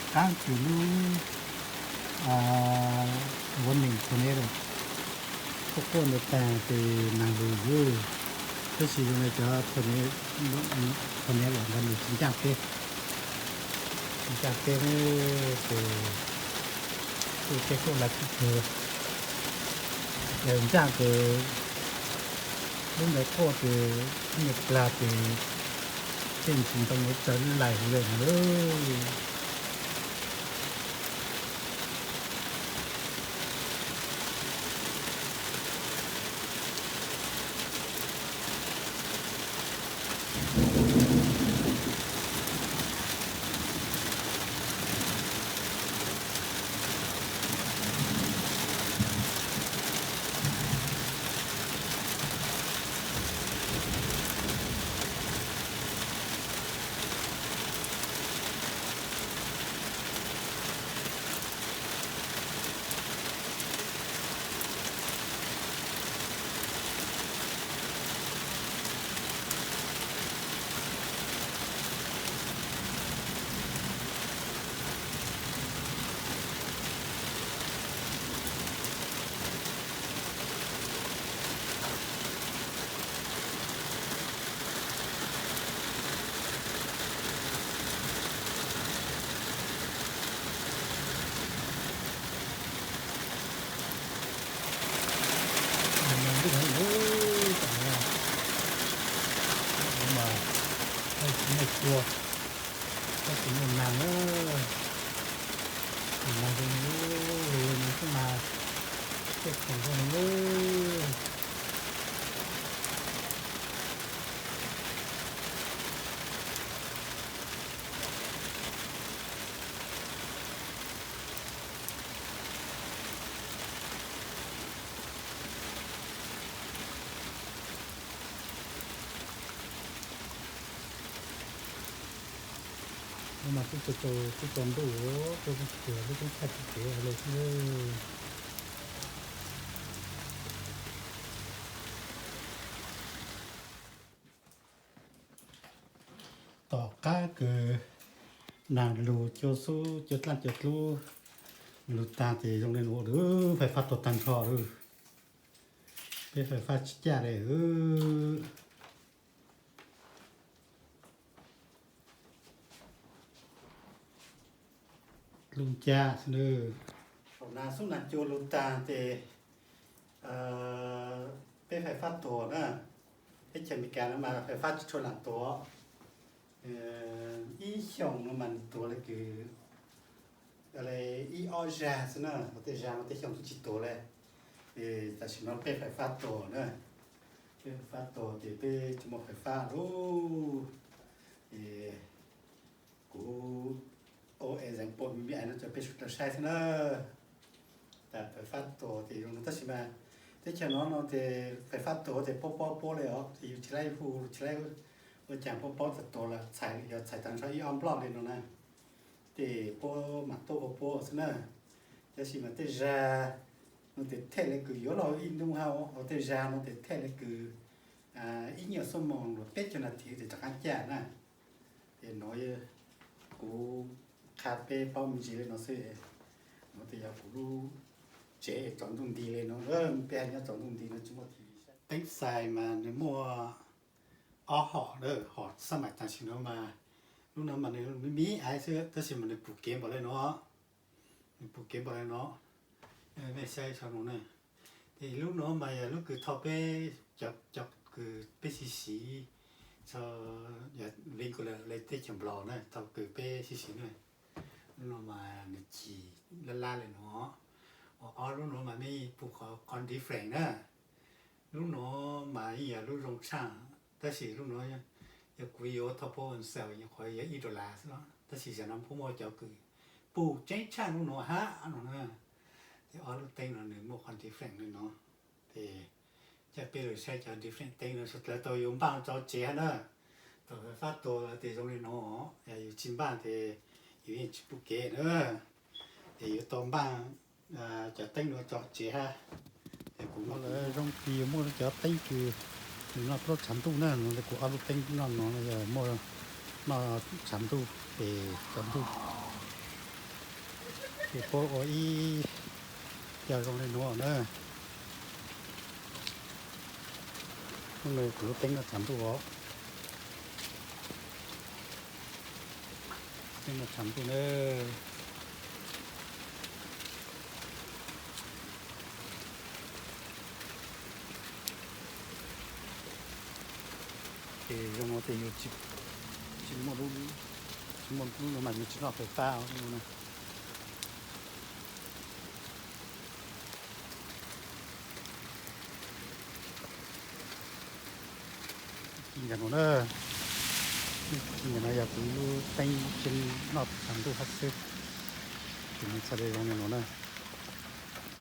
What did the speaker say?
Qab kws lub, a, ua neeg thua nev lawm, quaj quaj ntawd tag ces nag lug lawm. Tab sis zoo li cov thua nev, thua nev lawm ntawd nws tsis ncaaj teb, tsis ncaaj teb ces kuj tej kuj lav tib tug, yog ncaaj ces lub ntawd quaj ces ib nyuag plag ces tej ntsis ntoo yuav tsaws lub lais huv lawm na. Ua, tab sis muaj nag na, nag zoo li, nag xwb mas, tej khoom zoo li. Hnub no twb tsaus, twb tsaus ntuj, kuj tsis tias lub teeb tshaj tsis kev hais lus xwb. Tom qab kws nag lug cua xub cua dlaaj cua dlub lug taag ces zoo li nuav lawm, fais fab tuag taag nrho lawm. Peb fais fab tsis caj li. Lub ncaj xwb nawb. Thaum nag xub nag cua lug taag ces peb fais fab tuag na. Teb chaws Amelikas no mas fais fab tsis tshua lam tuag. Ib xyoos no mas nws tuag le kws ib ob zag xwb na, tej zag no tej xyoo twb tsis tuag le. Tam sim no peb fais fab tuag na, peb fais fab tuag ces peb tsis muaj fais fab lawm. Kuv ua example me me no rau peb sawv daws saib xwb na. Tas fais fab tuag ces zoo no tab sis mas teb chaws no no ces fais fab tuag ces puab paub puab li os, ces yus tsis laib hu tsis laib ua caag, puab paub tas tuag lawm, txhais yog txhais taag nrho ib ob nploj li no na, ces puab mam tuaj ua puab xwb na. Tab sis mas tej zag no ces them le kws yuav luag ib nub hab, ho tej zag no ces them le kws ib nyuag xuab moos luag peb caug nas this ces rov qaab caj na. Ces no kuv qha peb paub me ntsis li no xwb. No ces yog kuv lub tsev tsaus ntuj nti li no, peb hab nyob tsaus ntuj nti no tsis muaj T V saib. Teeb xais mas nws muaj ob hom, hom xab maim tam sim no mas, lub no mas nws me me aiv xwb tab sis mas nws pum kev npaum li no, nws pum kev npaum li no. Mej saib saum no na, ces lub no mas yog lub kws thaum peb, cov kws peb siv siv txog, yog li kws lawv teb chaws Nplog na, thaum kws peb siv siv na, lub no mas nws cim lab lab li no. Ua ob lub no mas mej pum qhov different na. Lub no mas yeej yog lub zoo tshaaj, tab sis lub no yog kuv yuav thaum puab on sale nyuam qhuav yog ib dollar xwb, tab sis zaum no puab muaj cov kws pum tseeb tshaaj lub no hab no na. Ces ob lub teeb no nws muaj qhov different li no. Ces coj peb lug saib cov different teeb no, suav dlawg tau yuav npaaj tso tsev hab na. Thaum fais fab tuag lawm ces zoo li no, yog yus tsis npaaj ces yus yeej tsis pum kev na. Ces yuav tau npaaj cov teeb no tso tsev hab. Ces kuv no lawv zoo kis muaj cov teeb kws nws noj plaub tshav ntuj na, no kuv ob lub teeb noj no yog muaj noj tshav ntuj ces tsaus ntuj. Ces puab ua ib co zoo li nuav na. Hnub no kuv lub teeb noj tshav ntuj os. Teeb noj tshav ntuj na. Ces zoo ua tes yus tsis muaj lub, tsis muaj lub no mas yus tsis noj fais fab no na. Ib yam no na, ib yam no yog kuv lub teeb tseem noj tshav ntuj hab xwb. Ces nws txhaj le zoo li no na.